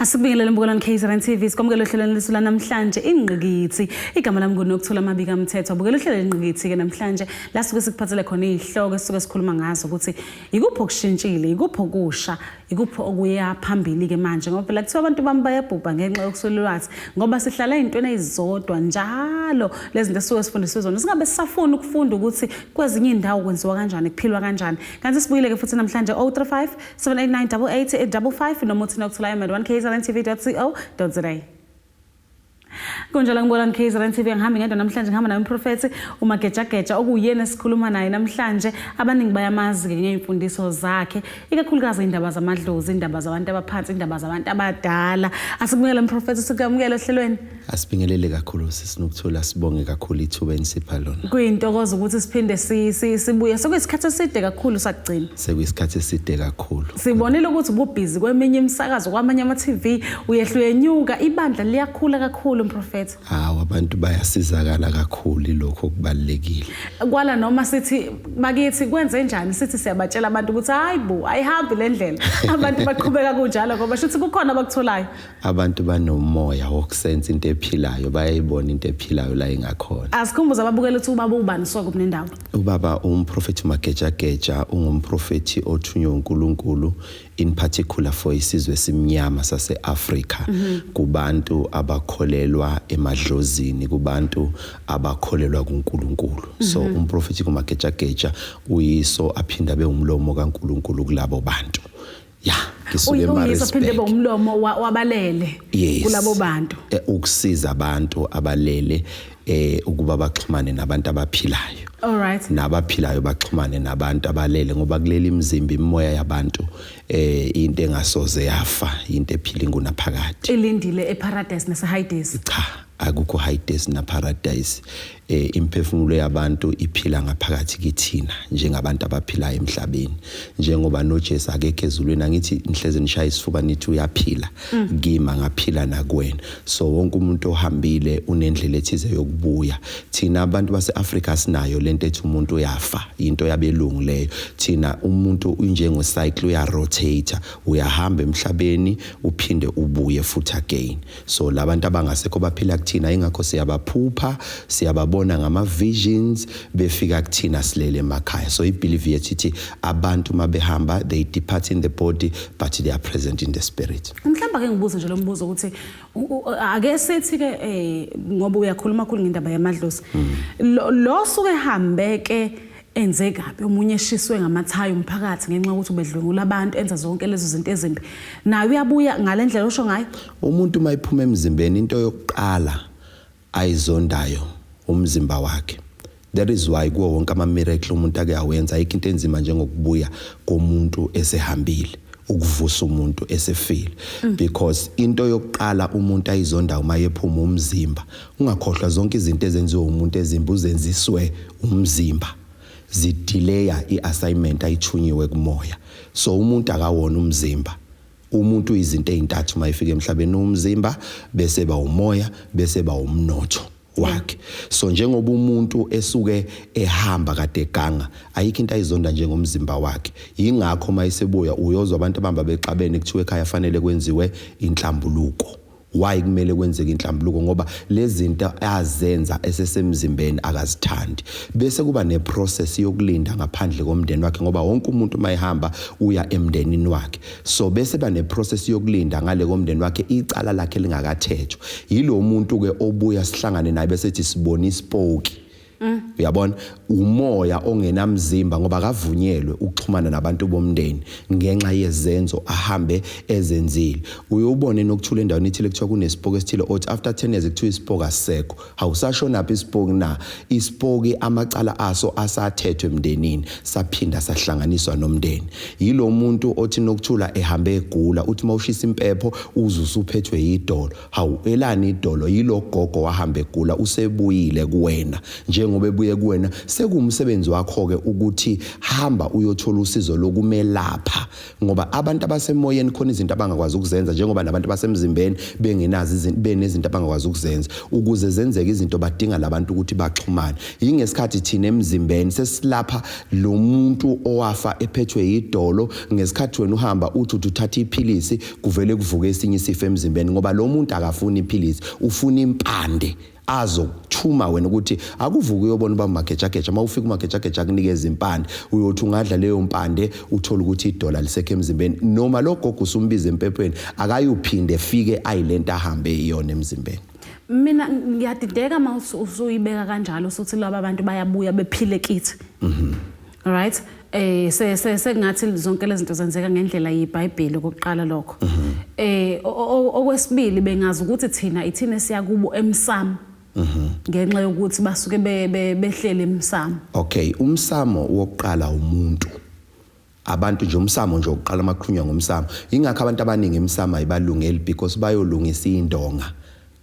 Asikubingelele mbukelani KZN TV, sikwamukele ohlelweni lwethu lanamhlanje, Ingqikithi. Igama lami nguNokuthula Mabika Mthetho. Bukela uhlelo Ingqikithi ke namhlanje la suke sikuphathele khona izihloko esisuke sikhuluma ngazo ukuthi ikuphi okushintshile, ikuphi okusha, ikuphi okuya phambili ke manje, ngoba phela kuthiwa abantu bami bayabhubha ngenxa yokuswela ulwazi, ngoba sihlala ey'ntweni ey'zodwa njalo. Lezi zinto esisuke sifundiswe zona singabe sisafuna ukufunda ukuthi kwezinye iy'ndawo kwenziwa kanjani, kuphilwa kanjani. Kanti sibuyile-ke futhi namhlanje 035 789 8855 noma uthi Nokuthula M at 1kzntv.co.za. Kunjalo ngibona KZN TV, ngihambi ngedwa namhlanje, ngihamba naye umprofethi uMagejageja, okuyena esikhuluma naye namhlanje. Abaningi bayamazi-ke ngey'mfundiso zakhe, ikakhulukazi iy'ndaba zamadlozi, iy'ndaba zabantu abaphansi, iy'ndaba zabantu abadala. Asikubingele mprofethi, sikwamukele ohlelweni. Asibingelele kakhulu sisinokuthula, sibonge kakhulu ithuba enisipha lona. Kuyintokozo ukuthi siphinde sibuye. Sekuyisikhathi eside kakhulu sakugcina. Sekuyisikhathi eside kakhulu. Sibonile ukuthi ububhizi kweminye imisakazo, kwamanye ama-TV, uyehla uyenyuka, ibandla liyakhula kakhulu mprofethi. Hawu, abantu bayasizakala kakhulu, ilokho okubalulekile. Kwala noma sithi bakithi kwenze njani, sithi siyabatshela abantu ukuthi hayi bo, ayihambi le ndlela. Abantu baqhubeka kunjalo ngoba shuthi kukhona abakutholayo. Abantu banomoya wokusensa into ephilayo, bayayibona into ephilayo la ingakhona. Asikhumbuze ababukela ukuthi ubaba ubani soke kunendawo. Ubaba umprofethi uMagejageja ungumprofethi othunywe uNkulunkulu, in particular for isizwe esimnyama sase-Afrika, kubantu abakholelwa emadlozini, kubantu abakholelwa kuNkulunkulu. So umprofethi kuMagejageja uyiso aphinda abe umlomo kaNkulunkulu kulabo bantu. Ya, ngisuke Uyiso phinde eMaritzburg. Umlomo wabalele kulabo bantu. Ukusiza abantu abalele ukuba baxhumane nabantu abaphilayo. All right. Nabaphilayo baxhumane nabantu abalele, ngoba kuleli mzimba imimoya yabantu into engasoze yafa, into ephila ingunaphakade. Ilindile eParadise naseHades. Cha, akukho Hades na Paradise. Imphefumulo yabantu iphila ngaphakathi kithina njengabantu abaphilayo emhlabeni, njengoba noJesu akekho ezulwini. Angithi nihleze nishaya isifuba nithi uyaphila kimi, angaphila nakuwena? So wonke umuntu ohambile unendlela ethize yokubuya. Thina abantu base-Afrika sinayo lento ethi umuntu uyafa, into yabelungu leyo. Thina umuntu unjengo cycle, uyarotate, uyahamba emhlabeni uphinde ubuye futhi again. So labantu abangasekho baphila kuthina, ingakho siyabaphupha, siyababona ngama visions befika kuthina silele emakhaya. So ibelief yethu ithi abantu mabehamba, they depart in the body but they are present in the spirit. Mhlawumbe ake ngibuze nje lo mbuzo ukuthi ake sithi ke ngoba uyakhuluma kakhulu ngendaba yamadlozi, lo suke ehambe ke enze kabi, omunye eshiswe ngamathayi umphakathi ngenxa yokuthi ubedlwengula abantu, enza zonke lezo zinto ezimbi, naye uyabuya ngale ndlela osho ngayo? Umuntu uma ephuma emzimbeni, into yokuqala ayizondayo umzimba wakhe. That is why kuwo wonke ama-miracle umuntu ake awenza, ayikho into enzima njengokubuya komuntu esehambile, ukuvusa umuntu esefile, because into yokuqala umuntu ayizondayo uma ephuma umzimba. Ungakhohlwa, zonke izinto ezenziwe umuntu ezimbi uzenziswe umzimba, zidelaya i-assignment ayithunyiwe kumoya. So umuntu akawona umzimba. Umuntu uyizinto ey'ntathu uma efika emhlabeni: umzimba, bese ba umoya, bese ba umnotho wakhe. So njengoba umuntu esuke ehamba kade eganga, ayikho into ayizonda njengomzimba wakhe. Yingakho uma esebuya uyozwa abantu abahamba bexabene, kuthiwa ekhaya fanele kwenziwe inhlambuluko. Why kumele kwenzeke inhlambuluko? Ngoba lezi zinto azenza esesemzimbeni akazithandi. Bese kuba neprocess yokulinda ngaphandle komndeni wakhe, ngoba wonke umuntu uma ehamba uya emndenini wakhe. So bese ba neprocess yokulinda ngale komndeni wakhe, icala lakhe lingakathethwa. Yilo muntu ke obuya sihlangane naye bese ethi sibona isipoki. Uyabona, umoya ongenamzimba, ngoba akavunyelwe ukuxhumana nabantu bomndeni ngenxa yezenzo ahambe ezenzile. Uyobone nokuthula endaweni ethile kuthiwa kunesipoki esithile, othi after 10 years kuthiwa isipoki asisekho. Awusashonaphi isipoki na? Isipoki amacala aso asathethwe emndenini, saphinda sahlanganiswa nomndeni. Yilo muntu othi nokuthula ehambe egula, uthi mawushisa impepho uze usuphethwe yidolo. Hawu, elani idolo? Yilo gogo wahamba egula, usebuyile kuwena. Njengoba Njengoba ebuye kuwena, sekuwumsebenzi wakho ke ukuthi hamba uyothola usizo lokumelapha, ngoba abantu abasemoyeni khona izinto abangakwazi ukuzenza, njengoba nabantu abasemzimbeni bengenazo izinto, benezinto abangakwazi ukuzenza. Ukuze zenzeke izinto badinga labantu ukuthi baxhumane. Yingesikhathi thina emzimbeni sesilapha lo muntu owafa ephethwe yidolo, ngesikhathi wena uhamba uthi uthatha iphilisi, kuvele kuvuke esinye isifo emzimbeni, ngoba lo muntu akafuni iphilisi, ufuna impande. Azokuthuma wena ukuthi akuvuke uyobona uba umagejageja. Uma ufika umagejageja akunikeza impande, uyothi ungadla leyo mpande uthole ukuthi idola lisekho emzimbeni, noma lo gogo usumbiza empephweni akayuphinde efike ayilento ahambe iyona emzimbeni. Mina ngiyadideka uma usuyibeka kanjalo, usuthi laba bantu bayabuya bephile kithi. Right? Se se sengathi zonke lezi zinto zenzeka ngendlela yeBhayibheli okokuqala lokho. Okwesibili bengazi ukuthi thina ithina siya kubo emsamo. Ngenxa yokuthi basuke behlele emsamo. Okay, umsamo wokuqala umuntu. Abantu nje umsamo nje oqala amaqhunywa ngomsamo. Ingakho abantu abaningi emsamo ayibalungeli, because bayolungisa indonga.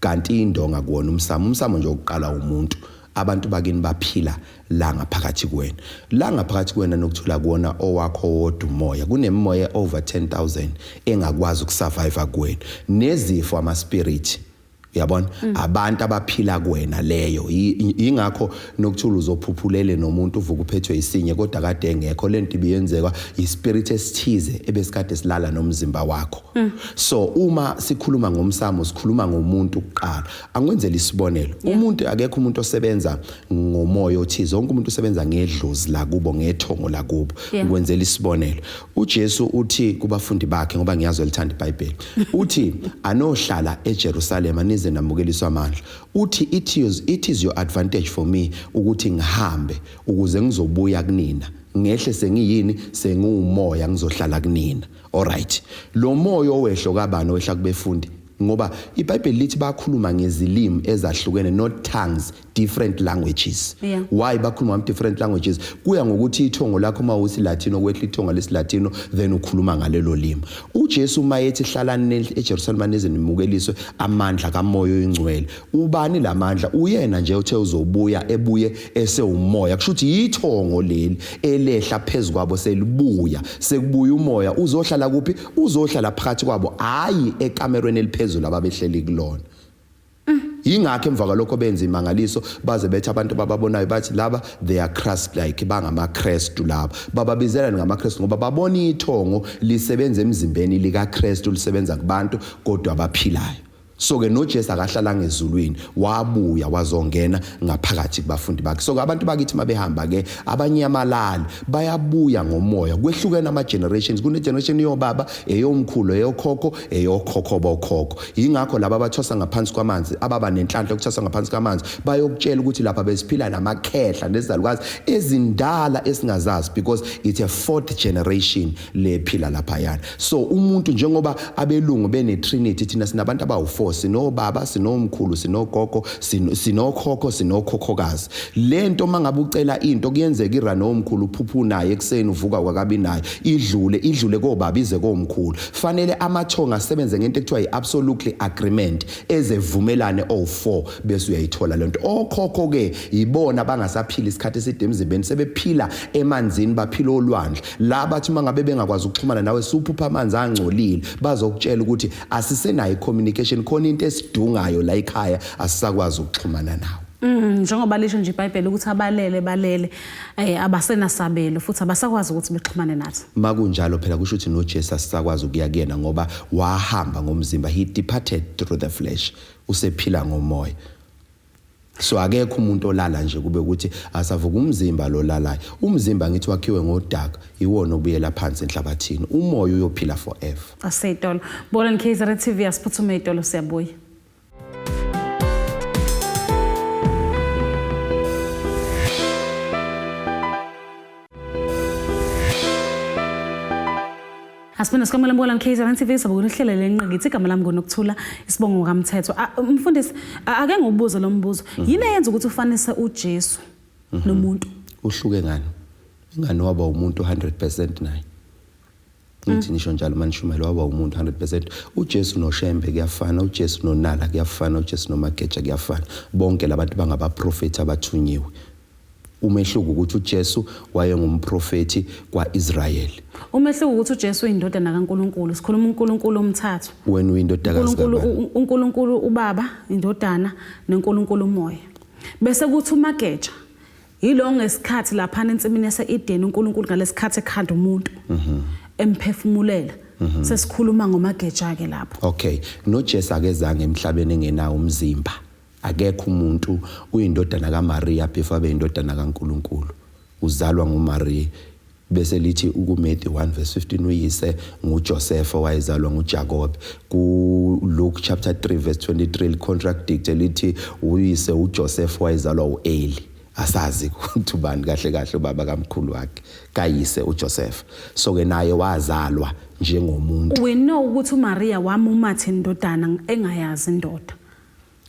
Kanti indonga kuwona umsamo, umsamo nje oqala umuntu. Abantu bakini baphila la ngaphakathi kuwena. La ngaphakathi kuwena nokuthula kuwona owakho wodwa umoya. Kunemimoya over 10,000 engakwazi ukusurvive kuwena. Nezifo ama spirit. Uyabona? Abantu abaphila kuwena leyo. Ingakho nokuthula uzophuphulele nomuntu uvuka uphethwe isinye kodwa kade engekho. Lento ibiyenzeka ispirit esithize ebesikade silala nomzimba wakho. So uma sikhuluma ngomsamo sikhuluma ngomuntu kuqala. Angikwenzele isibonelo. Umuntu akekho umuntu osebenza ngomoya othize, wonke umuntu usebenza ngedlozi lakubo, ngethongo lakubo. Ngikwenzela isibonelo. uJesu uthi kubafundi bakhe, ngoba ngiyazi elithanda iBhayibheli, uthi anohlala eJerusalema nize namukeliswa amandla. Uthi it is your advantage for me ukuthi ngihambe ukuze ngizobuya kunina, ngehle sengiyini, sengumoya, ngizohlala kunina. Alright, lo moya owehlo kabani owehla kubefundi? Ngoba iBhayibheli lithi bakhuluma ngezilimi ezahlukene, not tongues, different languages. Why bakhuluma ngama different languages? Kuya ngokuthi ithongo lakho uma uthi Latino, kwehla ithongo lesiLatino, then ukhuluma ngalelo limi. uJesu uma ethi hlalani eJerusalema nize nimukeliswe amandla kaMoya oyiNgcwele, ubani lamandla? Uyena nje uthe uzobuya, ebuye esewumoya. Kusho ukuthi ithongo leli elehla phezulu kwabo selibuya, sekubuya umoya. Uzohlala kuphi? Uzohlala phakathi kwabo, hayi ekamerweni eliphezulu ababehleli kulona. Yingakho emva kwalokho benza imangaliso, baze bethi abantu abababonayo bathi laba they are Christ like, bangamaKristu laba. Bababizela ngamaKristu ngoba babona ithongo lisebenza emzimbeni likaKristu, lisebenza kubantu kodwa abaphilayo. So ke noJesu akahlalanga ezulwini, wabuya wazongena ngaphakathi kubafundi bakhe. So abantu bakithi mabehamba ke abanyamalali, bayabuya ngomoya. Kwehlukene ama generations, kune generation yobaba, eyomkhulu, eyokhokho, eyokhokho bokhokho. Yingakho laba abathwasa ngaphansi kwamanzi, ababa nenhlanhla yokuthwasa ngaphansi kwamanzi, bayokutshela ukuthi lapha besiphila namakhehla nezizalukazi ezindala esingazazi, because it's a fourth generation lephila laphayana. So umuntu njengoba abelungu bene Trinity, thina sinabantu abawu4, sinobaba, sinomkhulu, sinogogo, sinokhokho, sinokhokhokazi. Lento mangabe ucela into kuyenzeka irana omkhulu uphuphu naye ekseni uvuka kwakabi naye, idlule kobaba ize komkhulu. Fanele amathonga asebenze ngento ekuthiwa i-absolutely agreement, ezevumelane o4, bese uyayithola lento. Okhokho ke ibona abangasaphila isikhathi eside emzimbeni, sebephila emanzini, baphila olwandle. La bathi mangabe bengakwazi ukuxhumana nawe, suphupha amanzi angcolile, bazokutshela ukuthi asisenayo communication, khona into esidungayo la ekhaya, asisakwazi ukuxhumana nawe. Njengoba lisho nje iBhayibheli ukuthi abalele balele, abasenasabelo futhi abasakwazi ukuthi bexhumane nathi. Makunjalo phela kusho ukuthi noJesu asisakwazi ukuya kuyena, ngoba wahamba ngomzimba, he departed through the flesh, usephila ngomoya. So akekho umuntu olala nje kube ukuthi asavuka umzimba lo lalayo. Umzimba ngithi wakhiwe ngodaka, iwona obuyela phansi enhlabathini, umoya uyophila forever. Aseyitolo. Bona KZN TV, asiphuthume itolo, siyabuya. Asiphinde sikwamele Mbola KZN TV, sabukela uhlelo lenqe igama lami nguNokuthula, isibongo kaMthetho. Mfundisi, ake ngikubuze lo mbuzo. Yini eyenza ukuthi ufanise uJesu nomuntu? Uhluke ngani? Ingani waba umuntu 100% naye. Ngithi nisho njalo manishumayela, waba umuntu 100%. uJesu noShembe kuyafana, uJesu noNala kuyafana, uJesu noMageja kuyafana. Bonke labantu bangabaprofeti abathunyiwe. Umehluko ukuthi uJesu wayengumprofeti kwaIsrayeli. Umehluko ukuthi uJesu uyindodana kaNkuluNkulu. Sikhuluma uNkulunkulu omthathu. Wena uyindodakazi kabani? UNkulunkulu uBaba, indodana, noNkulunkulu uMoya. Bese kuthi uMageja yilo ngesikhathi laphana ensimini yase-Eden uNkulunkulu ngalesikhathi ekhanda umuntu emphefumulela. Sesikhuluma ngoMageja ke lapho. Okay, noJesu akezange emhlabeni engenawo umzimba. Akekho umuntu uyindodana kaMaria before abe indodana kaNkuluNkulu. Uzalwa nguMaria. Bese lithi kuMatthew 1 verse 15 uyise nguJoseph owayezalwa nguJacob. Ku Luke chapter 3 verse 23 licontradict lithi uyise uJoseph wayezalwa uEli. Asazi ukuthi ubani kahle kahle ubaba kamkhulu wakhe kayise uJoseph. So ke naye wazalwa njengomuntu. We know ukuthi uMaria wamumatha indodana engayazi indoda.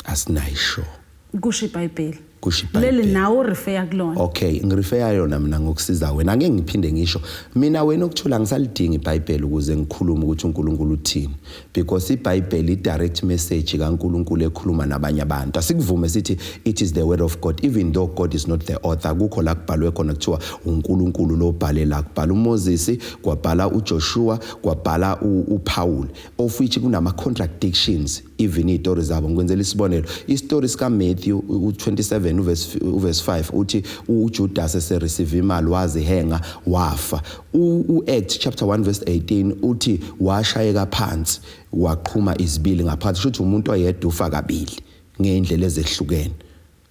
Asinayo sure. Kusho iBhayibheli. Kusho iBhayibheli. Leli nawe urefer kulona. Okay, ngirefer yona mina ngokusiza wena. Angeke ngiphinde ngisho. Mina wena ukuthula ngisalidinga iBhayibheli ukuze ngikhulume ukuthi uNkulunkulu uthini. Because iBhayibheli i direct message kaNkulunkulu ekhuluma nabanye abantu. Asikuvume sithi it is the word of God, even though God is not the author. Kukho la kubhalwe khona kuthiwa uNkulunkulu lo bhale la, kubhala uMoses, kwabhala uJoshua, kwabhala uPaul, of which kunama contradictions even izitori zabo. Ngikwenzela isibonelo, isitori sika Matthew u27 uverse 5 uthi uJudas esereceive imali wazihenga wafa. UAct chapter 1 verse 18 uthi washayeka phansi waqhuma izibili ngaphansi, kusho umuntu oyedwa ufa kabili ngeindlela ezehlukene.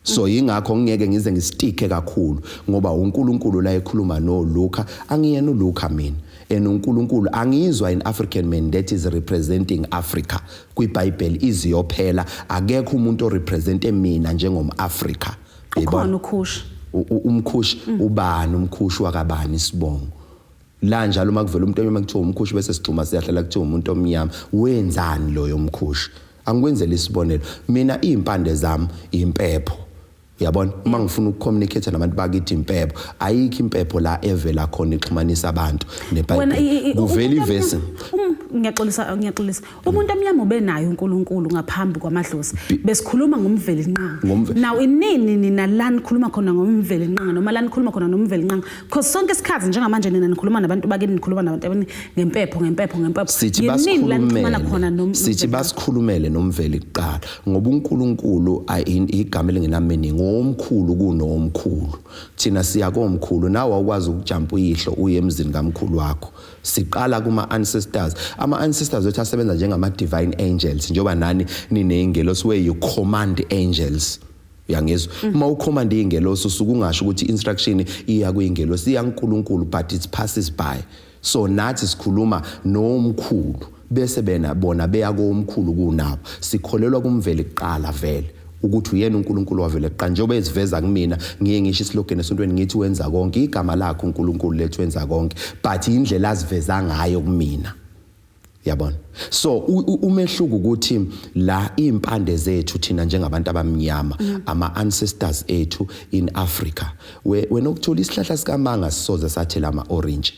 So yingakho ngingeke ngize ngisticke kakhulu, ngoba uNkulunkulu la ekhuluma noLuka, angiyena uLuka mina, and uNkulunkulu angizwa in African man that is representing Africa kwiBhayibheli iziyophela. Akekho umuntu orepresente mina njengomAfrika. Ukhona uKhushi. Umkhushi ubani? Umkhushi wakabani isibongo? La njalo uma kuvela umuntu omnyama kuthiwa umkhushi, bese sigxuma siyahlala kuthiwa umuntu omnyama. Wenzani loyo mkhushi? Angikwenzele isibonelo, mina izimpande zami impepho, uyabona, uma ngifuna ukucommunicate nabantu bakithi impepho, ayikho impepho la evela khona ixhumanisa abantu neBhayibheli. Kuvela ivesi. Ngiyaxolisa, ngiyaxolisa. Umuntu omnyama ubenayo uNkulunkulu ngaphambi kwamadlozi. Besikhuluma ngoMvelinqangi. Now inini nina la nikhuluma khona ngoMvelinqangi noma la nikhuluma khona noMvelinqangi? Because sonke isikhathi njengamanje nina nikhuluma nabantu bakini, nikhuluma nabantu abani ngempepho, ngempepho, ngempepho. Sithi Yinini la nixhumana khona sithi basikhulumele noMveli kuqala, ngoba uNkulunkulu igama elingenaminingi, omkhulu kunomkhulu. Thina siya komkhulu, nawe awukwazi ukujumpa uyihlo uye emzini kamkhulu wakho. Siqala kuma ancestors. Ama ancestors wethu asebenza njengama divine angels, njengoba nani nineyingelosi where you command angels. Uyangizwa? Uma ucommand ingelosi usuke ungasho ukuthi instruction iya kuyingelosi, iya kuNkulunkulu, but it passes by. So nathi sikhuluma nomkhulu, bese bena bona beya komkhulu kunabo. Sikholelwa kuMveli kuqala vele, ukuthi uyena uNkulunkulu wavele kuqala. Njengoba eziveza kumina, ngiye ngisho islogan esontweni ngithi wenza konke, igama lakhe uNkulunkulu lethu wenza konke, but indlela aziveza ngayo kumina, yabona. So umehluko ukuthi la impande zethu thina njengabantu abamnyama, ama ancestors ethu in Africa, wena ukuthola isihlahla sikamanga sisoze sathela ama orange.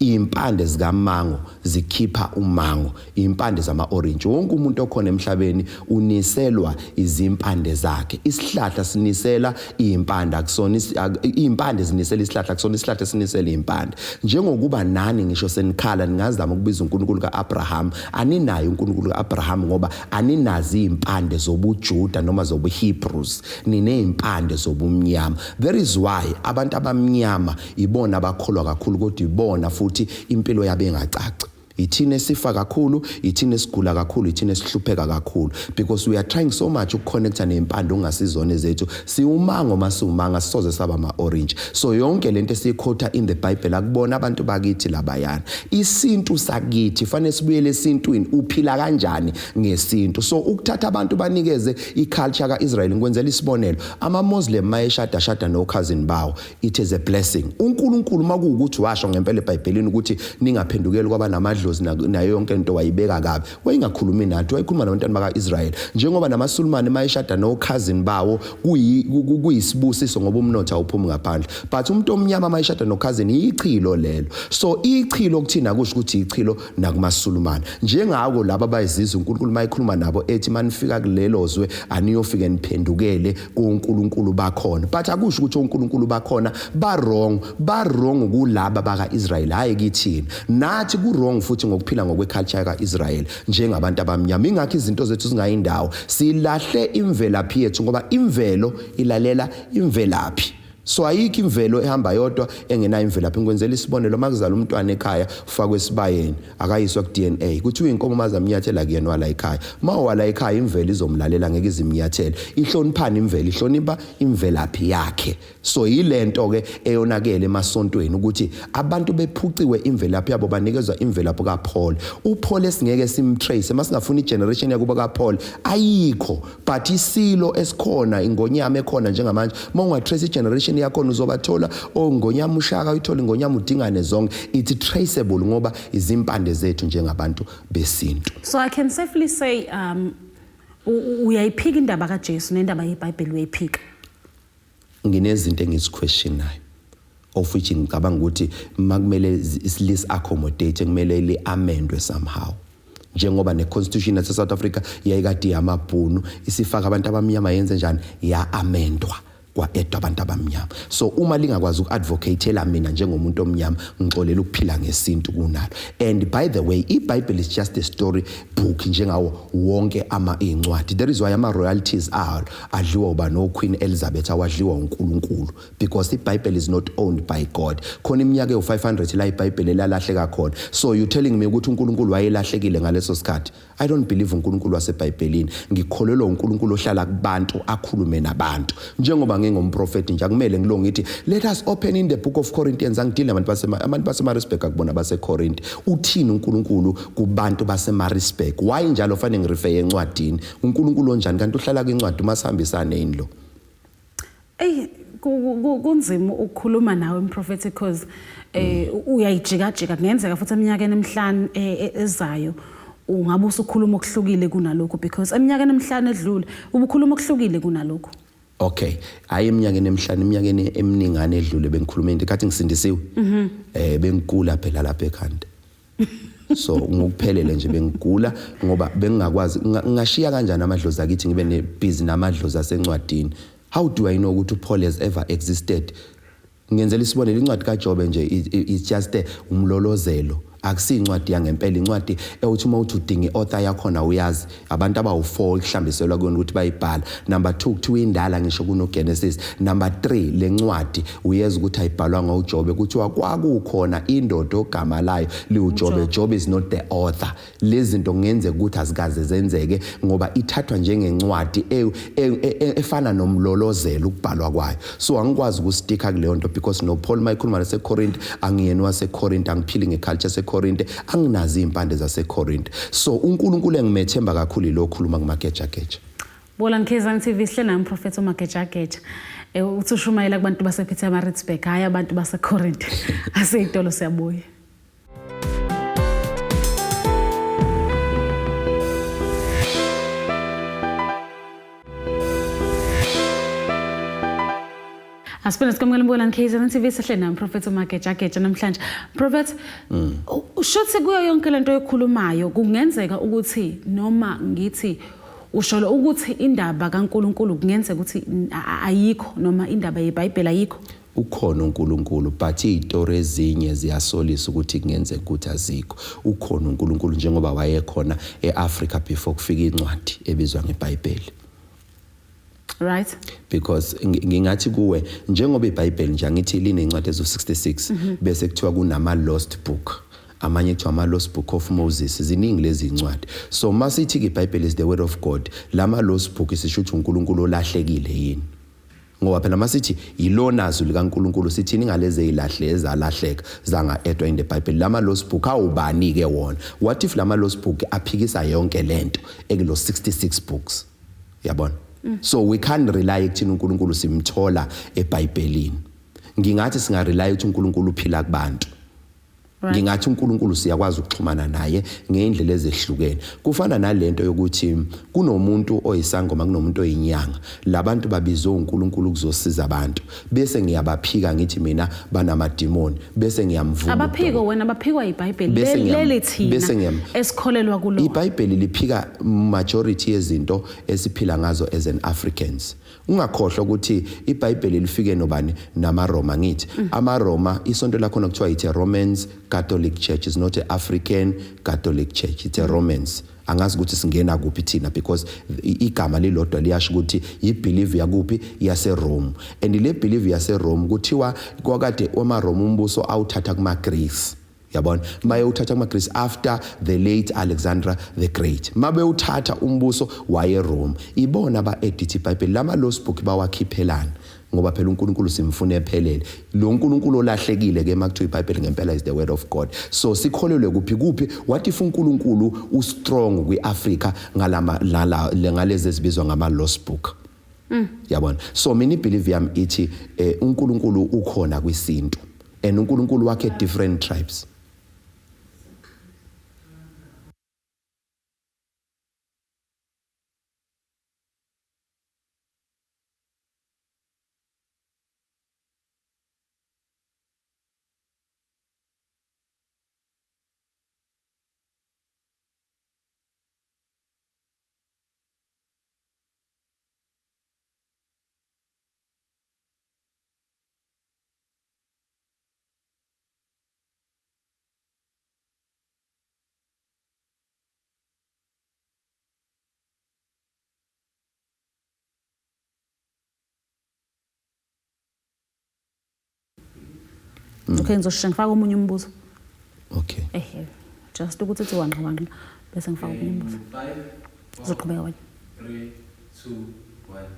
Impande zikamango zikhipha umango, impande zama orange. Wonke umuntu okhona emhlabeni uniselwa izimpande zakhe. Isihlahla sinisela impande, akusona impande zinisela isihlahla, akusona isihlahla sinisela impande. Njengokuba nani ngisho senikhala ningazama ukubiza uNkulunkulu kaAbraham, aninayo uNkulunkulu kaAbraham ngoba aninazi impande zobuJuda noma zobuHebrews, ninezimpande zobumnyama. That is why abantu abamnyama ibona abakholwa kakhulu, kodwa ibona futhi impilo yabo engacaci. Ithina esifa kakhulu, ithina esigula kakhulu, ithina esihlupheka kakhulu, because we are trying so much ukuconnecta nempande ongasizona ezethu. Siwumango masiwumanga, sisoze saba ama orange. So yonke lento esiyiquota in the Bible akubona abantu bakithi labayana. Isintu sakithi fanele sibuyele esintwini. Uphila kanjani ngesintu? So ukuthatha abantu banikeze iculture kaIsrael, ngikwenzela isibonelo, ama Muslim mayeshada shada no cousin bawo, it is a blessing. uNkulunkulu makuwukuthi washo ngempela eBhayibhelini ukuthi ningaphendukeli kwabanamadlozi. amadlozi nayo yonke into wayibeka kabi. Wayengakhulumi nathi, wayekhuluma nabantwana baka-Israyeli. Njengoba namaSulumane mayeshada no-cousin bawo kuyisibusiso ngoba umnotho awuphumi ngaphandle. But umuntu omnyama mayeshada no-cousin ichilo lelo. So ichilo kuthina kusho ukuthi ichilo nakumaSulumane. Njengako laba bayizizwe uNkulunkulu mayekhuluma nabo ethi manifika kulelo zwe aniyofike niphendukele kuNkulunkulu bakhona. But akusho ukuthi uNkulunkulu bakhona ba wrong, ba wrong kulaba baka-Israyeli, hayi kithina. Nathi ku wrong futhi ngokuphila ngokweculture ka-Israyeli njengabantu abamnyama. Ingakho izinto zethu zingayindawo, silahle imvelaphi yethu ngoba imvelo ilalela imvelaphi. So ayikho imvelo ehamba yodwa engenayo imvelaphi. Ngikwenzela isibonelo, makuzala umntwana ekhaya ufakwe esibayeni, akayiswa ku DNA. Kuthiwa inkomo mazamnyathela kuyena wala ekhaya. Mawala ekhaya imvelo izomlalela ngeke izimnyathele. Ihloniphana imvelo, ihlonipha imvelaphi yakhe. So yilento ke eyonakele emasontweni ukuthi abantu bephuciwe imvelaphi yabo, banikezwa imvelaphi kaPaul. UPaul esingeke simtrace, masingafuna igeneration yakuba kaPaul ayikho, but isilo esikhona ingonyama ekhona njengamanje, mawungatrace igeneration yakhona uzobathola ongonyama uShaka, uyithola ingonyama uDingane zonke. It's traceable ngoba izimpande zethu njengabantu besintu. So I can safely say uyayiphika indaba kaJesu nendaba yeBhayibheli, uyayiphika. Nginezinto engiziquestionayo, of which ngicabanga ukuthi makumele isilisi accommodate, kumele li amendwe somehow. Njengoba ne-constitution yase South Africa yayikade yamabhunu isifaka abantu abamnyama, yenze njani, ya amendwa kwa-edwa abantu abamnyama. So uma lingakwazi uku-advocatela mina njengomuntu omnyama, ngixolela ukuphila ngesintu kunalo. And by the way, iBhayibheli is just a story book njengawo wonke ama iy'ncwadi. That is why ama-royalties alo adliwa uba no-Queen Elizabeth, awadliwa uNkulunkulu, because iBhayibheli is not owned by God. Khona iminyaka ewu-500 la iBhayibheli elalahleka khona. So you telling me ukuthi uNkulunkulu wayelahlekile ngaleso sikhathi? I don't believe uNkulunkulu waseBhayibhelini. Ngikholelwa uNkulunkulu ohlala kubantu, akhulume nabantu. Njengoba ngingumprofeti nje, akumele ngilo ngithi let us open in the book of Corinthians. Angidile abantu baseMaritzburg, akubona baseCorinth. Uthini uNkulunkulu kubantu baseMaritzburg? Why njalo fanele ngirefer encwadini? uNkulunkulu onjani kanti uhlala kwincwadi? Masihambisane yini lo? Ey, kunzima ukukhuluma nawe mprofeti, because uyayijikajika. Kungenzeka futhi eminyakeni emihlanu ezayo ungabe usukhuluma okuhlukile kunalokho, because eminyakeni emihlanu edlule ubukhuluma okuhlukile kunalokho. Okay, hayi eminyakeni emihlanu, eminyakeni eminingane edlule bengikhuluma into kathi ngisindisiwe. Bengigula phela lapha ekhanda. So ngokuphelele nje bengigula ngoba bengingakwazi ngingashiya kanjani amadlozi akithi ngibe nebhizi namadlozi asencwadini. How do I know ukuthi uPaul has ever existed? Ngenzela isibonelo, incwadi kaJobe nje is just umlolozelo, akusiyincwadi yangempela. Incwadi ewuthi uma uthi udinga i-author yakhona, uyazi abantu abawu-4 ekuhlambiselwa kuyona ukuthi bayibhala. Number 2, kuthiwa indala ngisho kunoGenesis. Number 3, le ncwadi uyeza ukuthi ayibhalwanga uJobe, kuthiwa kwakukhona indoda ogama layo liwuJobe. Job is not the author. Lezi zinto kungenzeka ukuthi azikaze zenzeke ngoba ithathwa njengencwadi efana nomlolozelo ukubhalwa kwayo. So angikwazi ukusticka kuleyo nto, because no Paul mayikhuluma naseCorinth, angiyena waseCorinth, angiphili ngeculture yaseCorinth, anginazi impande zaseCorinth. So uNkulunkulu engimethemba kakhulu lo okhuluma kumagejageja. Bola KZN TV, sihle nami Prophet uMagejageja. Uthi ushumayela kubantu basePietermaritzburg, hayi abantu baseCorinth. Aseyitolo, siyabuya. Asiphinde sikwamukele mbukela KZN TV, sihle nami Prophet uMagejageja namhlanje. Prophet, ushuthi kuyo yonke lento oyikhulumayo kungenzeka ukuthi noma ngithi usholo ukuthi indaba kaNkuluNkulu kungenzeka ukuthi ayikho, noma indaba yeBhayibheli ayikho? Ukhona uNkulunkulu, but izitori ezinye ziyasolisa ukuthi kungenzeka ukuthi azikho. Ukhona uNkulunkulu njengoba wayekhona eAfrica before kufika incwadi ebizwa ngeBhayibheli. Because ngingathi kuwe, njengoba iBhayibheli nje angithi linencwadi ezu66, bese kuthiwa kunama lost book, amanye kuthiwa ama lost book of Moses, ziningi lezi incwadi. So masithi iBhayibheli is the word of God, lama lost book sisho ukuthi uNkulunkulu olahlekile yini? Ngoba phela masithi yilona zwi likaNkulunkulu, sithini ngalezi ezilahle ezalahleka zanga-edwa in the Bible? Lama lost book awubani ke wona? What if lama lost book aphikisa yonke lento ekulo 66 books, yabona? So we can't rely ekuthini uNkulunkulu simthola eBhayibhelini. Ngingathi singarely ukuthi uNkulunkulu uphila kubantu. Ngingathi uNkulunkulu siyakwazi ukuxhumana naye ngeindlela ezehlukene. Kufana nalento yokuthi kunomuntu oyisangoma, kunomuntu oyinyanga. Labantu babizwe uNkulunkulu ukuzosiza abantu. Bese ngiyabaphika ngithi mina banamadimoni, bese ngiyamvuma. Abaphiko wena baphikwa iBhayibheli leli thina esikholelwa kulo. IBhayibheli liphika majority yezinto esiphila ngazo as an Africans. Ungakhohlwa ukuthi iBhayibheli lifike nobani namaRoma ngithi. AmaRoma isonto lakhona kuthiwa it's a Romans Catholic Church, it's not a African Catholic Church, it's a Romans. Angazi ukuthi singena kuphi thina because igama lilodwa liyasho ukuthi i-belief yakuphi, yaseRome. And le belief yaseRome kuthiwa kwakade amaRoma umbuso awuthatha kuma-Greece. Yabona, mayewuthatha kuma-Greece after the late Alexander the Great, mabewuthatha umbuso wayeRome, ibona ba-edit iBhayibheli lama lost book bawakhiphelana, ngoba phela uNkulunkulu simfuna ephelele. Lo nkulunkulu olahlekile ke makuthiwa iBhayibheli ngempela is the word of God, so sikholelwe kuphi kuphi? What if uNkulunkulu ustrong kwiAfrica ngalama ngalezi ezibizwa ngama lost book? Yabona, so mina ibelief yami ithi uNkulunkulu ukhona kwisintu and uNkulunkulu wakhe different tribes. Okay, ngizosheshe ngifake omunye umbuzo. Okay. Just ukuthi uthi wanqa wanqa bese ngifaka omunye umbuzo. Uzoqhubeka wena. 3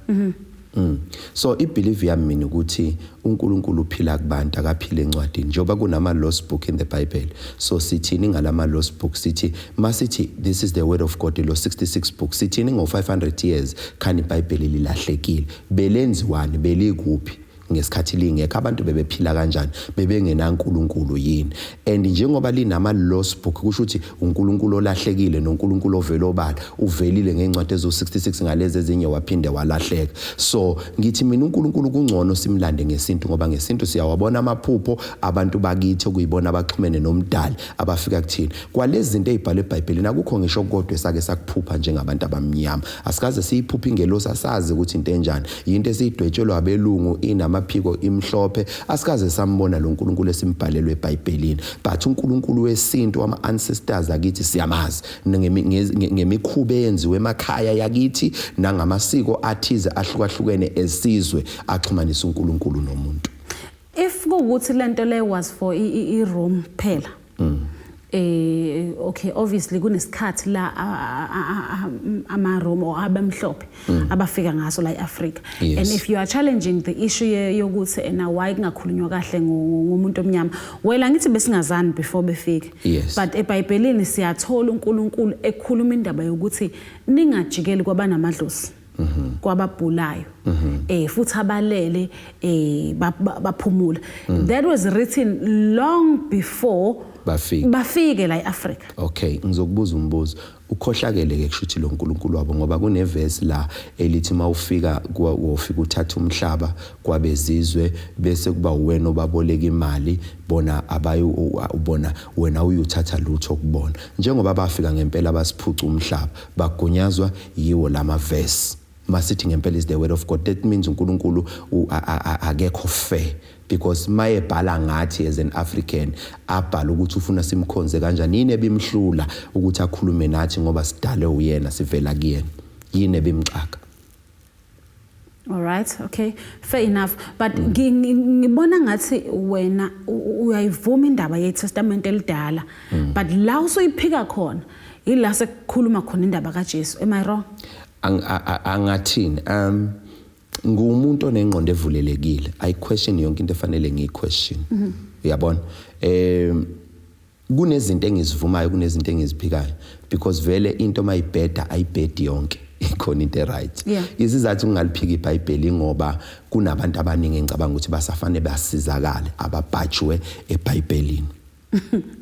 2 1. So ibelief yami mina ukuthi uNkulunkulu uphila kubantu, akaphile encwadini, njengoba kunama lost book in the Bible. So sithini ngalama lost book? Sithi masithi this is the word of God, lo 66 book, sithini ngo 500 years khani iBhayibheli lilahlekile? Belenziwani? Belikuphi ngesikhathi lingekho? Abantu bebephila kanjani? Bebengenankulunkulu yini? And njengoba linama lost book, kusho ukuthi uNkulunkulu olahlekile noNkulunkulu ovela obala uvelile ngencwadi ezo 66 ngalezi ezinye waphinde walahleka. So ngithi mina uNkulunkulu kungcono simlande ngesintu, ngoba ngesintu siyawabona amaphupho abantu bakithi okuyibona abaxhumene nomdali abafika kuthina. Kwalezi zinto ezibhalwe eBhayibhelini akukho ngisho kodwa esake sakuphupha njengabantu abamnyama. Asikaze siyiphuphe ingelosi, asazi ukuthi into enjani, yinto esiyidwetshelwa abelungu, inamaphiko, imhlophe. Asikaze sambona lo nkulunkulu esimbhalelwe eBhayibhelini, but uNkulunkulu wesintu ama ancestors akithi siyamazi ngemikhuba eyenziwe emakhaya yakithi nangamasiko athize ahlukahlukene esizwe axhumanisa uNkulunkulu nomuntu. If kuwukuthi lento le was for i-Rome kuphela, okay, obviously kunesikhathi la ama-Rome or abamhlophe abafika ngaso la e-Africa. And if you are challenging the issue yokuthi ena why kungakhulunywa kahle ngomuntu omnyama, well angithi besingazani before befike. But eBhayibhelini siyathola uNkulunkulu ekhuluma indaba yokuthi ningajikeli kwabanamadlozi, kwababhulayo, futhi abalele baphumula. That was written long before bafike la eAfrica. Okay, ngizokubuza umbuzo. Ukhohlakele ke kusho ukuthi lo nkulunkulu wabo, ngoba kunevesi la elithi mawufika wofika uthatha umhlaba kwabezizwe bese kuba wena obaboleka imali, bona abayi ubona wena uyuthatha lutho kubona. Njengoba bafika ngempela basiphuca umhlaba, bagunyazwa yiwo lama verse. Masithi ngempela is the word of God, that means uNkulunkulu akekho fair, because mayebhala ngathi as an African abhala ukuthi ufuna simkhonze kanjani, yini ebimhlula ukuthi akhulume nathi ngoba sidale uyena, sivela kuyena, yini ebimxaka? All right, okay, fair enough. But ngibona ngathi wena uyayivuma indaba yeTestament elidala, but la usuyiphika khona ila sekukhuluma khona indaba kaJesu. Am I wrong? Angathini, ngumuntu onengqondo evulelekile, I question yonke into efanele ngiyiquestion. Uyabona, kunezinto engizivumayo, kunezinto engiziphikayo, because vele into mayibheda ayibhedi yonke, ikhona into right. Isizathu ngingaliphika iBhayibheli ngoba kunabantu abaningi engicabanga ukuthi basafane basizakale ababhajwe eBhayibhelini.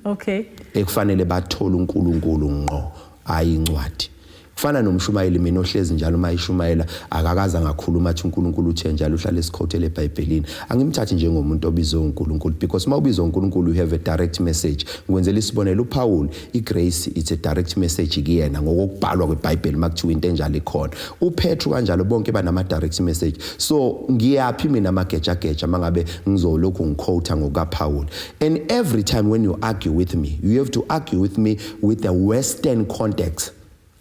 Okay. Ekufanele bathole uNkulunkulu ngqo, hayi incwadi. Kufana nomshumayeli mina ohlezi njalo uma ishumayela akakaze angakhuluma athi uNkulunkulu uthe njalo, uhlale esikhothele eBhayibhelini. Angimthathi njengomuntu obizwe uNkulunkulu, because uma ubizwe uNkulunkulu you have a direct message. Ngikwenzela isibonelo, uPaul, igrace, it's a direct message kuyena ngokokubhalwa kweBhayibheli makuthiwa into enjalo ikhona. UPetru kanjalo, bonke banama direct message. So ngiyaphi mina amagejageja mangabe ngizolokhu ngiquote ngokaPaul? And every time when you argue with me, you have to argue with me with the Western context.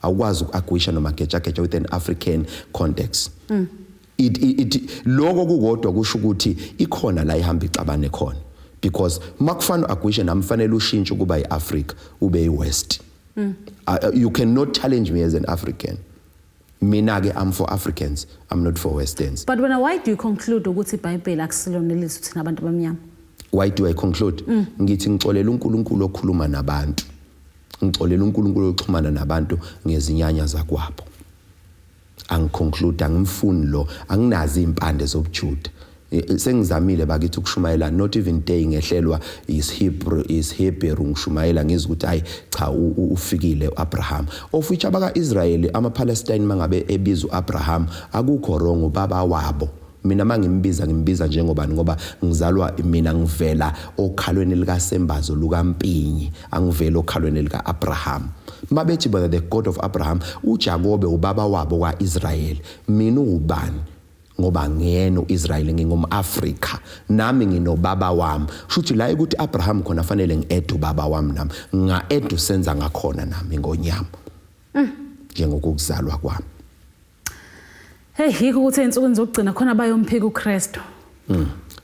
Awukwazi uku-arguisha noma gejageja with an African context. It lokho kukodwa kusho ukuthi ikhona la ihamba ixabane khona, because makufana u-arguishe nami fanele ushintshe ukuba yiAfrica ube yiWest. You cannot challenge me as an African. Mina ke, I'm for Africans, I'm not for Westerns. But wena, why do you conclude ukuthi iBhayibheli akusilona elizwi thina abantu abamnyama? Why do I conclude? Ngithi ngixolela uNkulunkulu okhuluma nabantu, ngixolela uNkulunkulu oxhumana nabantu ngezinyanya zakwabo. Angiconclude, angimfuni lo, anginazi impande zobuJuda. Sengizamile bakithi ukushumayela, not even day ngehlelwa isiHebrew, isiHebrew ngishumayela ngizwe ukuthi hayi cha, ufikile uAbraham, of which abaka Israel, ama Palestine mangabe ebizwa uAbraham akukho wrong, ubaba wabo. Mina mangimbiza, ngimbiza njengobani? Ngoba ngizalwa mina, ngivela okhalweni likaSembazo lukaMpinyi, angivela okhalweni lika-Abraham. Mabethi bona the God of Abraham, uJakobe ubaba wabo kwaIsrael, mina ubani? Ngoba ngiyena uIsrael, ngingumAfrika nami, nginobaba wami. Shuthi la ukuthi Abraham khona fanele ngi-add ubaba wami, nami nga-add usenza ngakhona nami ngonyama njengokuzalwa kwami. Hey, yikho ukuthi ey'nsukwini zokugcina khona bayomphika uKristu.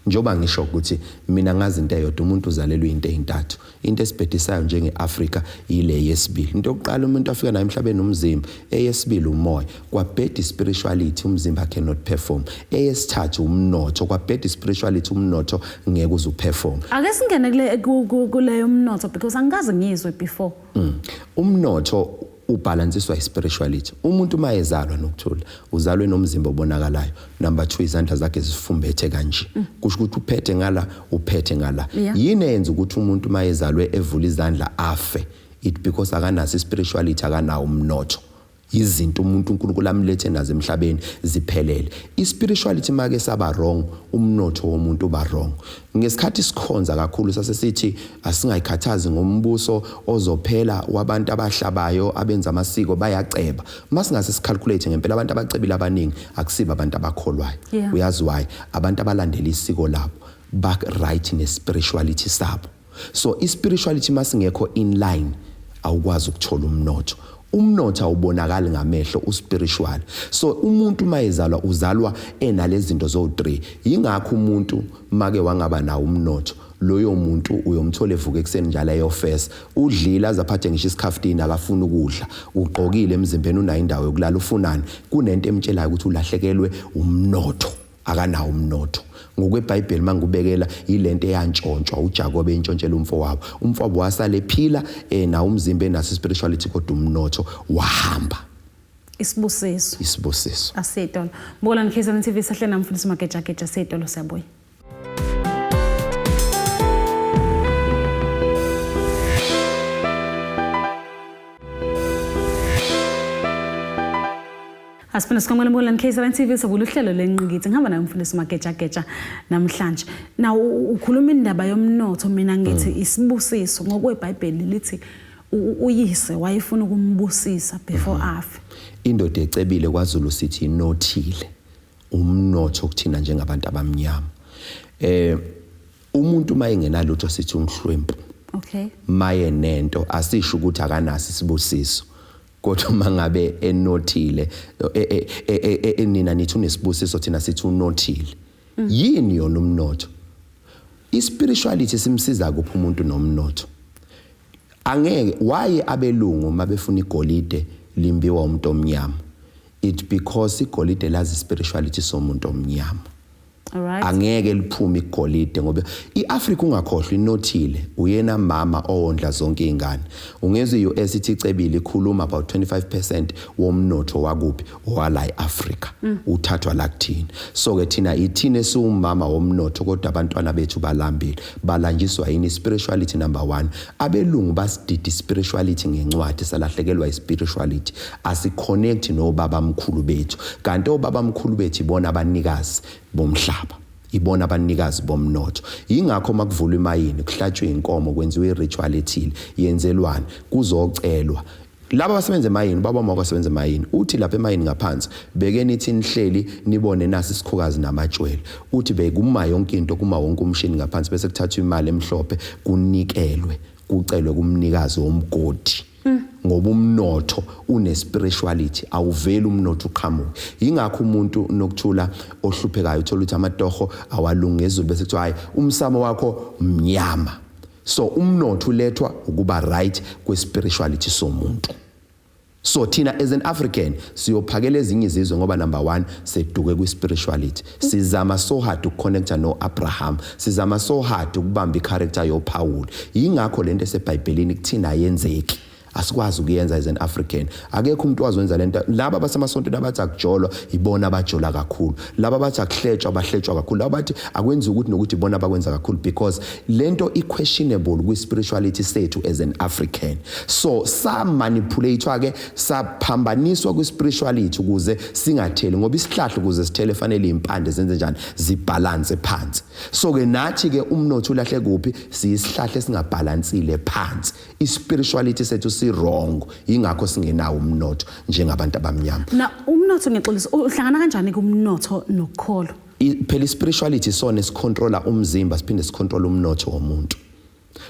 Njengoba ngisho ukuthi mina ngazi into eyodwa, umuntu uzalelwe into eyintathu. Into esibhedisayo njenge-Afrika ile yesibili. Into yokuqala umuntu afika nayo emhlabeni umzimba, eyesibili umoya. Kwabheda spirituality, umzimba cannot perform. Eyesithathu umnotho, kwabheda spirituality, umnotho ngeke uze uperform. Ake singene kule kuleyo mnotho, because angikaze ngiyizwe before. Umnotho ubalansiswa ispirituality. Umuntu uma ezalwa, nokuthula, uzalwe nomzimba obonakalayo. Number 2, izandla zakhe zifumbethe kanje. Kusho ukuthi uphethe ngala, uphethe ngala. Yini eyenza ukuthi umuntu uma ezalwe evula izandla afe? It because akanaso ispirituality, akanawo umnotho. Izinto umuntu uNkulunkulu amlethe nazo emhlabeni ziphelele. Ispirituality make saba wrong, umnotho womuntu uba wrong. Ngesikhathi sikhonza kakhulu sase sithi asingayikhathazi ngombuso ozophela wabantu abahlabayo, abenza amasiko bayaceba. Masingase sicalculate ngempela, abantu abacebile abaningi akusibo abantu abakholwayo. Uyazi why? Abantu abalandela isiko labo ba right nespirituality sabo. So ispirituality masingekho in line, awukwazi ukuthola umnotho. Umnotho awubonakali ngamehlo, uspiritual. So umuntu mayezalwa uzalwa enalezi zinto zo3. Yingakho umuntu make wangaba nawo umnotho, loyo muntu uyomthola evuka ekuseni njalo ayofesa, udlile azaphathe ngisho isikhaftini, akafuni ukudla, ugqokile emzimbeni, unayo indawo yokulala, ufunani? Kunento emtshelayo ukuthi ulahlekelwe umnotho, akanawo umnotho. NgokweBhayibheli mangubekela yilento eyantshontshwa uJakobe entshontshela umfowabo, umfowabo wasale ephila na umzimba, enaso spirituality, kodwa umnotho wahamba. Isibusiso. Isibusiso. Asitolo bukola KZN TV, sahle namfundisi Magejageja. Sitolo, siyabuya. Asiphinde sikwamukele mbukeli KZN TV, sabula uhlelo lengqikithi, ngihamba naye umfundisi Magejageja namhlanje. Now ukhuluma indaba yomnotho, mina ngithi isibusiso ngokweBhayibheli lithi uyise wayefuna ukumbusisa before afe. Indoda ecebile kwaZulu sithi inothile. Umnotho kuthina njengabantu abamnyama. Umuntu uma engenalutho sithi umhlwempu. Maye nento asisho ukuthi akanaso isibusiso. Kodwa mangabe enothile, enina nithi unesibusiso, thina sithi unothile. Yini yona umnotho? Ispirituality simsiza kuphi umuntu nomnotho? Angeke waye abelungu mabefuna igolide limbiwa umuntu omnyama. It because igolide lazi spirituality somuntu omnyama. Alright. Angeke liphume igolide ngoba iAfrika, ungakhohlwa, inothile. Uyena mama owondla zonke izingane. Ungezwe iUS ithi icebile, ikhuluma about 25% womnotho wakuphi? Owala eAfrika, uthathwa la kuthina. So ke thina ithina esiwumama womnotho, kodwa abantwana bethu balambile. Balanjiswa yini? Spirituality number 1. Abelungu basidida spirituality ngencwadi, salahlekelwa ispirituality. Asiconnect nobaba mkhulu bethu, kanti obaba mkhulu bethu ibona abanikazi bomhlaba, ibona abanikazi bomnotho. Yingakho makuvulwa imayini kuhlatshwe inkomo, kwenziwe iritual ethile. Yenzelwana? Kuzocelwa laba abasebenza emayini. Baba mawakho asebenza emayini, uthi lapha emayini ngaphansi beke nithi nihleli nibone nasi isikhukazi namatshwele. Uthi bekuma yonke into, kuma wonke umshini ngaphansi, bese kuthathwa imali emhlophe, kunikelwe, kucelwe kumnikazi womgodi, ngoba umnotho une spirituality, awuveli umnotho uqhamuke. Yingakho umuntu nokuthula ohluphekayo uthola ukuthi amatoho awalungi ezulu, bese kuthiwa hayi, umsamo wakho mnyama. So umnotho ulethwa ukuba right kwe-spirituality somuntu. So thina as an African siyophakela ezinye izizwe ngoba number 1 seduke kwi-spirituality. Sizama so hard ukuconnecta no-Abraham, sizama so hard ukubamba i-character yoPaul. Yingakho lento esebhayibhelini kuthina ayenzeki, asikwazi ukuyenza as an African. Akekho umuntu wazowenza lento. Laba basemasontweni abathi akujolwa, ibona abajola kakhulu. Laba abathi akuhletshwa, abahletshwa kakhulu. Laba bathi akwenziwa ukuthi nokuthi, ibona abakwenza kakhulu, because lento i-questionable kwi-spirituality sethu as an African. So sa-manipulatewa ke, saphambaniswa kwi-spirituality ukuze singatheli, ngoba isihlahla ukuze sithele fanele impande zenze njani? Zibalance phansi. So ke nathi ke umnotho ulahle kuphi? Siyisihlahla esingabhalansile phansi, i-spirituality sethu si wrong, ingakho singenawo umnotho njengabantu abamnyama. Na umnotho, ngiyaxolisa, uhlangana kanjani kumnotho nokukholwa? Phela i-spirituality sona esicontrola umzimba, siphinde sicontrola umnotho womuntu.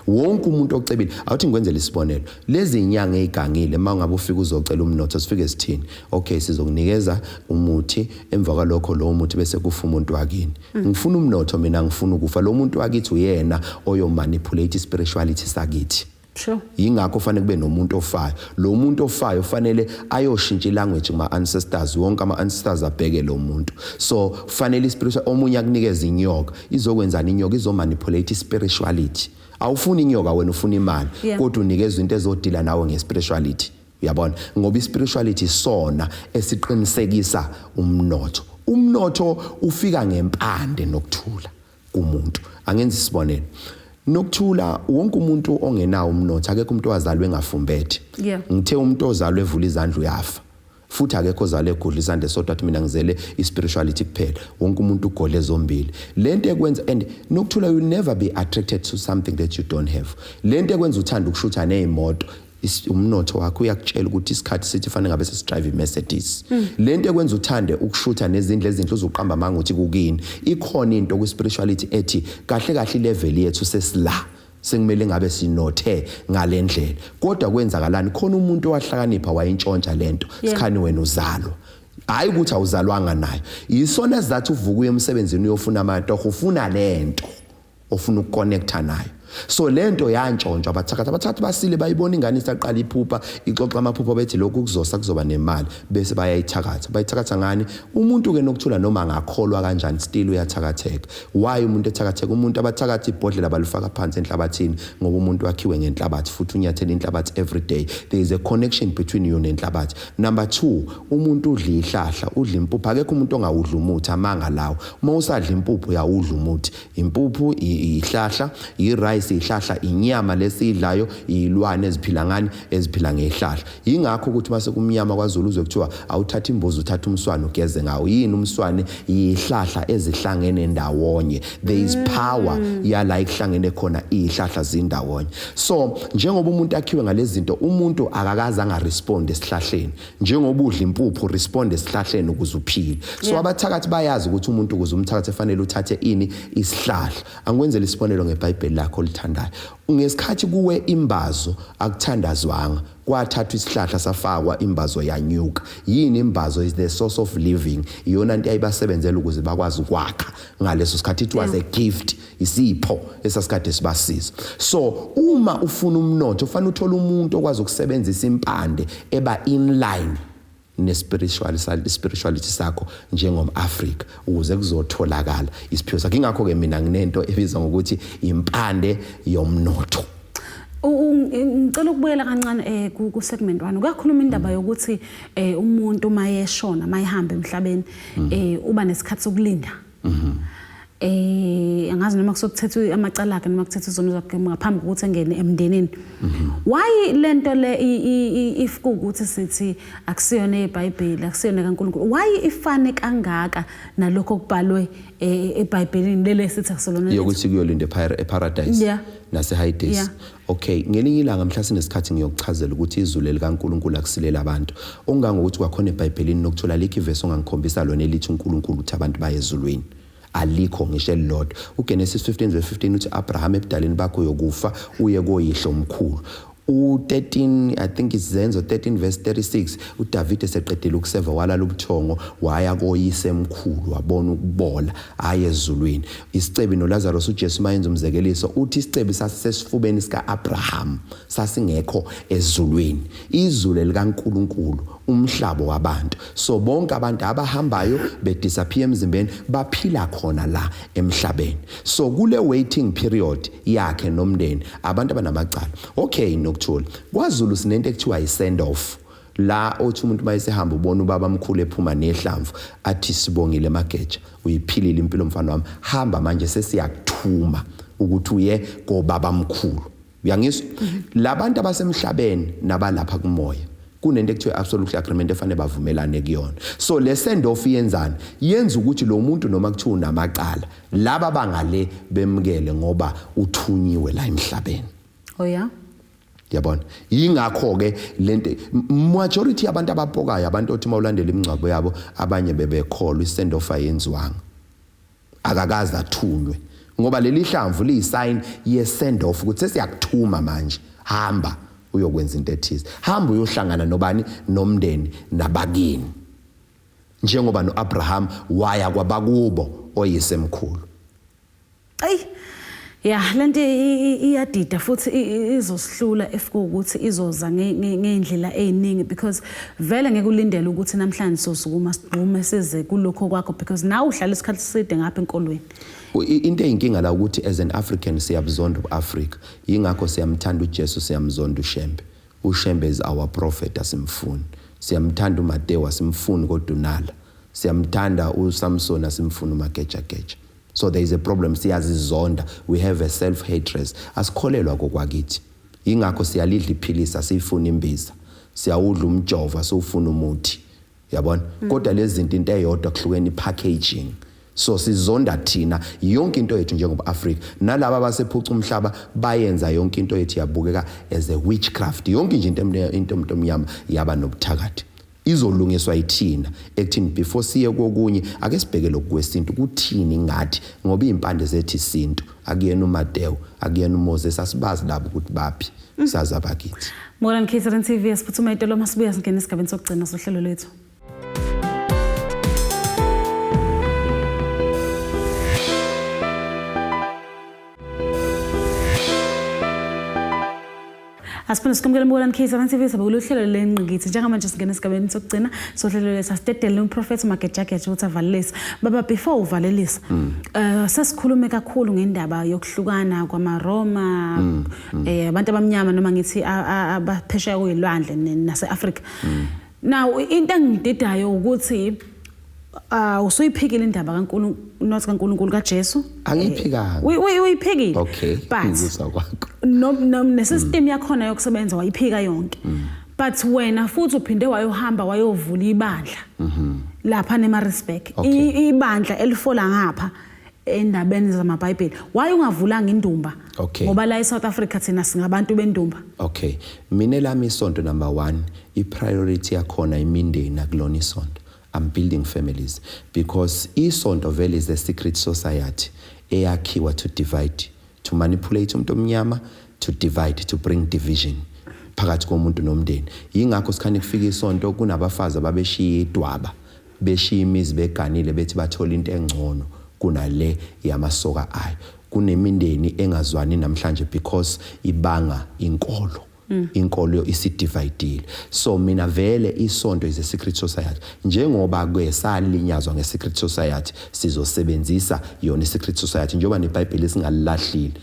Wonke umuntu ocebile, awuthi ngikwenzele isibonelo, lezi inyanga ezigangile, uma ngabe ufika uzocela umnotho, sifike sithini? Okay, sizokunikeza umuthi, emva kwalokho lowo muthi bese kufa umuntu wakini. Ngifuna umnotho mina, ngifuna ukufa? Lo muntu wakithi uyena oyomanipulate spirituality sakithi. Yingakho fanele kube nomuntu ofayo. Lo muntu ofayo fanele ayoshintsha ilanguage kuma ancestors, wonke ama ancestors abheke lo muntu. So fanele spiritual. Omunye akunikeza inyoka, izokwenzani inyoka? Izomanipulate spirituality. Awufuni inyoka wena, ufuna imali, kodwa unikezwa into ezodila nawe ngespirituality, uyabona? Ngoba ispirituality sona esiqinisekisa umnotho. Umnotho ufika ngempande nokuthula kumuntu. Angenza isibonelo nokuthula, wonke umuntu ongenawo umnotho, akekho umuntu owazalwa engafumbethe. Ngithe umuntu ozalwe evula izandla uyafa, futhi akekho ozalwe egudla isandla esodwa athi mina ngizele i-spirituality kuphela. Wonke umuntu ugodle zombili. Lento ekwenza, and nokuthula, you will never be attracted to something that you don't have. Lento ekwenza uthanda ukushutha ney'moto, umnotho wakho uyakutshela ukuthi isikhathi sithi fanele ngabe sesidrive iMercedes. Lento ekwenza uthande ukushutha nezindlu ezinhle, uzoqamba manga uthi kukini ikhona into kwi-spirituality ethi kahle kahle ilevel yethu sesila, sekumele ngabe sinothe ngalendlela. Kodwa kwenzakalani? Khona umuntu owahlakanipha wayintshontsha lento. Sikhani wena uzalwa, hayi ukuthi awuzalwanga nayo. Yisona sizathu uvuka uye emsebenzini uyofuna amatoho, ufuna lento ofuna ukuconnecta nayo. So lento yantshontshwa abathakathi. Abathakathi basile, bayibona ingane isaqala iphupha, ixoxa amaphupho, bethi lokhu kuzosa kuzoba nemali, bese bayayithakatha. Bayithakatha ngani? Umuntu ke nokuthula, noma angakholwa kanjani, still uyathakatheka. Why umuntu ethakatheka? Umuntu, abathakathi ibhodlela balifaka phansi enhlabathini, ngoba umuntu wakhiwe ngenhlabathi futhi unyathela inhlabathi every day. There is a connection between you nenhlabathi. Number 2, umuntu udla ihlahla, udla impuphu. Akekho umuntu ongawudla umuthi, amanga lawo. Uma usadla impuphu, uyawudla umuthi. Impuphu ihlahla, i-rice ihlahla, inyama lesiyidlayo izilwane eziphila ngani? Eziphila ngehlahla. Yingakho ukuthi mase kumnyama kwaZulu uzwe kuthiwa awuthatha imbuzi, uthatha umswane ugeze ngawo. Yini umswane? Yihlahla ezihlangene ndawonye. There is power yala ikuhlangene khona izihlahla zindawonye. So njengoba umuntu akhiwe ngalezi zinto, umuntu akakaze angarespond esihlahleni. Njengoba udla impuphu, respond esihlahleni ukuze uphile. So abathakathi bayazi ukuthi umuntu ukuze umthakathi efanele uthathe ini? Isihlahla. Angikwenzele isibonelo ngeBhayibheli lakho olithandayo. Ngesikhathi kuwe imbazo, akuthandazwanga, kwathathwa isihlahla safakwa, imbazo yanyuka. Yini imbazo? Is the source of living. Iyona nto ayibasebenzela ukuze bakwazi ukwakha ngaleso sikhathi. It was a gift, isipho esasikade sibasiza. So uma ufuna umnotho, ufanele uthole umuntu okwazi ukusebenzisa impande eba inline. ne-spiritual spirituality sakho njengom-Afrika ukuze kuzotholakala isiphiwo sakho. Ingakho ke mina nginento ebizwa ngokuthi impande yomnotho. Ngicela ukubuyela kancane ku segment 1. Kuyakhuluma indaba yokuthi umuntu mayeshona, mayehamba emhlabeni, uba nesikhathi sokulinda. Angazi noma kusokuthethwa amacala akhe noma kuthethwa izono zakhe ngaphambi kokuthi engene emndenini. Why lento le if kuwukuthi sithi akusiyona eBhayibheli, akusiyona kaNkulunkulu, why ifane kangaka nalokho okubhalwe eBhayibhelini lele sithi akusolona lethu? Yokuthi kuyolinda eparadise nase-Hades. Okay, ngelinye ilanga mhla sinesikhathi ngiyokuchazela ukuthi izulu likaNkulunkulu akusilela abantu. Ongangokuthi kwakhona eBhayibhelini nokuthola likho ivesi ongangikhombisa lona elithi uNkulunkulu uthi abantu baye ezulwini. Alikho ngisho elilodwa. UGenesis 15 verse 15 uthi Abraham ebudaleni bakho uyokufa uye koyihlo omkhulu. U13 I think izenzo 13 verse 36 uDavide seqedile ukuseva walala ubuthongo waya koyise emkhulu wabona ukubola aye ezulwini. Isicebi noLazarus uJesu mayenza umzekeliso uthi isicebi sasisesifubeni sikaAbraham sasingekho ezulwini. Izulu likaNkulunkulu umhlabo wabantu. So bonke abantu abahambayo bedisappear emzimbeni baphila khona la emhlabeni. So kule waiting period yakhe nomndeni abantu abanamacala. Okay, Nokuthula, kwaZulu sinento ekuthiwa i-send off. La othi umuntu mayesehamba ubona ubaba omkhulu ephuma nehlamvu athi sibongile Mageja, uyiphilile impilo mfana wami, hamba manje sesiyakuthuma ukuthi uye kobaba omkhulu. Uyangizwa? Labantu abasemhlabeni nabalapha kumoya kunento ekuthiwa absolute agreement efanele bavumelane kuyona. So le send off yenzani? Yenza ukuthi lo muntu noma kuthiwa unamacala, laba bangale bemukele ngoba uthunyiwe la emhlabeni. Oh yeah. Yabona? Yingakho ke lento majority yabantu abapokayo, abantu othi mawulandela imingcwabo yabo abanye bebekholwa i-send off ayenziwanga. Akakaze athunywe ngoba leli hlamvu liyisign ye send off ukuthi sesiyakuthuma manje, hamba uyokwenza into ethize, hamba uyohlangana nobani, nomndeni nabakini, njengoba noAbraham waya kwabakubo oyisemkhulu. Ayi ya, lento iyadida futhi izosihlula if kuwukuthi izoza ngey'ndlela ey'ningi, because vele ngeke ulindele ukuthi namhlanje sosukuma sigqume size kulokho kwakho, because nawe uhlala isikhathi eside ngapha enkolweni. Into eyinkinga la ukuthi as an African siyabuzonda uAfrika, yingakho siyamthanda uJesu, siyamzonda uShembe. uShembe is our prophet, asimfuni. Siyamthanda uMateo, asimfuni kodwa unala. Siyamthanda uSamson, asimfuni uMagejageja. So there is a problem, siyazizonda, we have a self hatred, asikholelwa kokwakithi. Yingakho siyalidla iphilisi, asiyifuni imbiza, siyawudla umjovo, asiwufuna umuthi. Yabona? Kodwa lezi zinto into eyodwa, kuhlukene ipackaging. So sizonda thina yonke into yethu njengoba Africa, nalaba abasephuca umhlaba bayenza yonke into yethu yabukeka as a witchcraft. Yonke nje into umuntu omnyama yaba nobuthakathi. Izolungiswa yithina ekuthini before siye kokunye ake sibheke lokhu kwesintu kuthini ngathi, ngoba izimpande zethu isintu akuyena uMateo, akuyena uMoses, asibazi labo ukuthi baphi, sazi abakithi. Molan KZN TV, siphuthuma itolo, masibuya singena esigabeni sokugcina sohlelo lwethu. Asiphinde sikumukele Mbukelani KZN TV, sabukela uhlelo lengqikithi. Njengamanje singena esigabeni sokugcina sohlelo lesi, asidedele umprofethi Magejageja ukuthi avalelise. Baba, before uvalelisa, sesikhulume kakhulu ngendaba yokuhlukana kwamaRoma, abantu abamnyama noma ngithi abaphesheya kuyilwandle nase-Afrika. Now into engididayo ukuthi usuyiphikile indaba kaNkulunkulu, not kaNkulunkulu, kaJesu. Angiyiphikanga. Uyiphikile. Okay. But Ngikuzwa kwakho. no nesystem yakhona yokusebenza wayiphika yonke. But wena futhi uphinde wayohamba wayovula ibandla lapha neMaritzburg. Ibandla elifola ngapha endabeni zamaBhayibheli. Why ungavulanga indumba? Ngoba la eSouth Africa thina singabantu bendumba. Okay. Mina lami isonto number 1, i-priority yakhona imindeni, akulona isonto. I'm building families because isonto vele is a secret society eyakhiwa to divide, to manipulate umuntu omnyama, to divide, to bring division phakathi komuntu nomndeni. Yingakho sikhane kufika isonto kunabafazi ababeshiya idwaba, beshiya imizi beganile, bethi bathola into engcono kunale yamasoka ayo. Kunemindeni engazwani namhlanje because ibanga inkolo. Inkolo isidividile. So mina vele isonto is a secret society. Njengoba ke salinyazwa nge-secret society, sizosebenzisa yona i-secret society, njengoba neBhayibheli singalilahlile,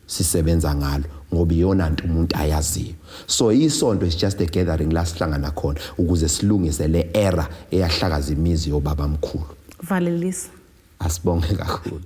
sisebenza ngalo ngoba iyona nto umuntu ayaziyo. So isonto is just a gathering la sihlangana khona ukuze silungise le era eyahlakaza imizi yobaba mkhulu. Valelisa. Asibonge kakhulu.